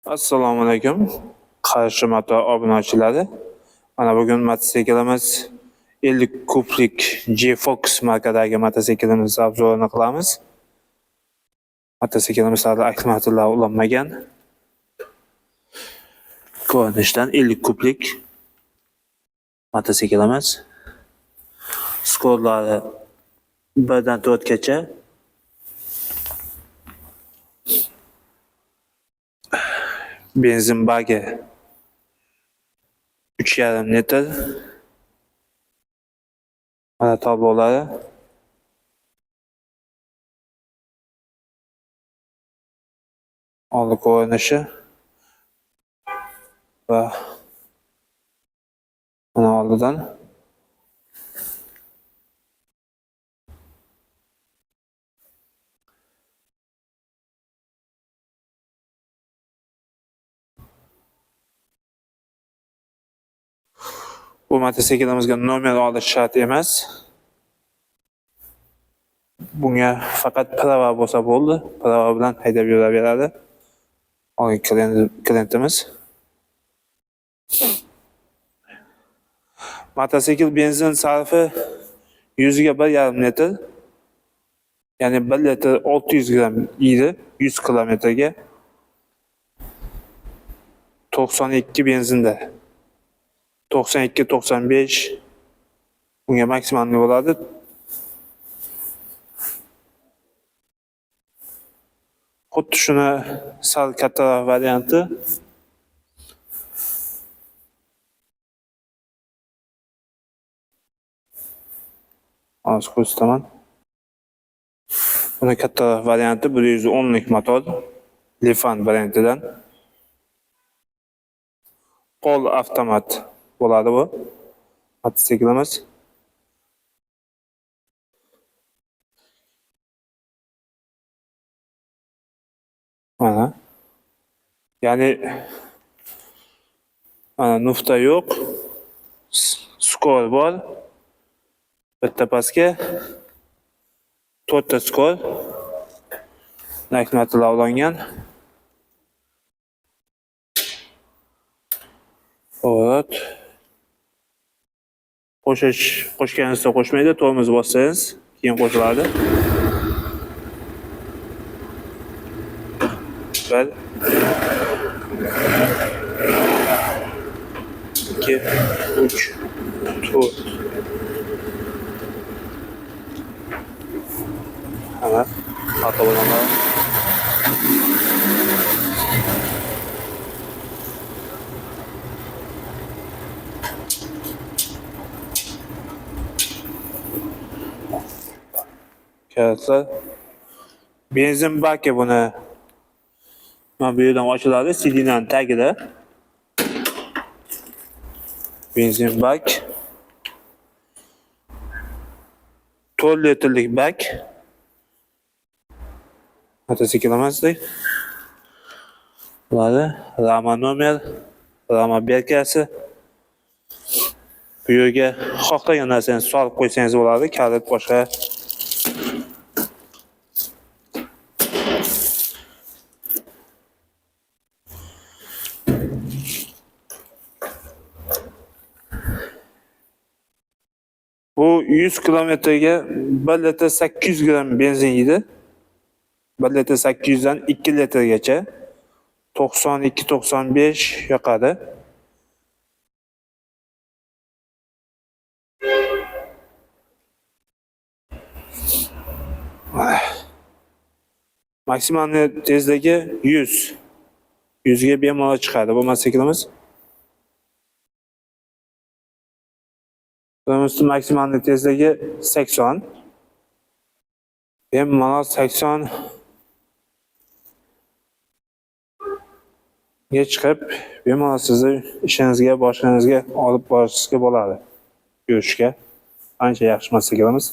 Assalomu alaykum, Qarshi Moto obunachilari. Mana bugun mototsiklimiz 50 kublik G-Fox markadagi mototsiklimiz обзор ini qilamiz. Mototsiklimiz hali akkumulyatorlar ulanmagan. Ko'rinishdan 50 kublik mototsiklimiz. Skorlari 1dan 4 gacha. Benzin bagi 3,5 litr. Mana tablolari. Oldi ko'rinishi va mana oldidan. Bu mototsiklimizga nomer olish shart emas. Bunga faqat prava bo'lsa bo'ldi. Prava bilan haydab yuraveradi. Olgan klientimiz. Mototsikl benzin sarfi 100 ga 1,5 litr. Ya'ni 1 litr 600 gram yeydi 100 kilometrga. 92 benzinda. 92-95 bunga maksimalni bo'ladi. Xuddi shuni sal kattaroq varianti. Hozir ko'rsataman. Buni kattaroq varianti 110lik motor Lifan variantidan. Qo'l avtomat bo'ladi bu mototsiklimiz. Mana. Ya'ni mana nufta yo'q. Skor bor. Bitta pastga 4 ta skor. Akkumulyatorlar ulangan. Evet. Qo'shganingizda qo'shmaydi, tormoz bossangiz keyin qo'shiladi. 1 2 3 4. Hemen ata. Kalitlar. Benzin baki buni mana bu yerdan ochiladi, CD'ning tagida. Benzin bak. 4 litrlik bak. Mototsiklimiz bo'ladi. Rama nomer, rama berkasi. Bu yerga xohlagan narsani solib qo'ysangiz bo'ladi, kalit boshqa. Bu 100 kilometrga 1 litr 800 gram benzin yeydi. 1 litr 800 dan 2 litrgacha 92-95 yoqadi. Maksimal tezligi 100. 100 ga bemalol chiqadi bu mototsiklimiz. Bunun maksimal tezligi 80. Bemalol 80 ga chiqib, bemalol sizni ishingizga, boshqangizga olib borishga bo'ladi. Yurishga ancha yaxshi mototsiklimiz.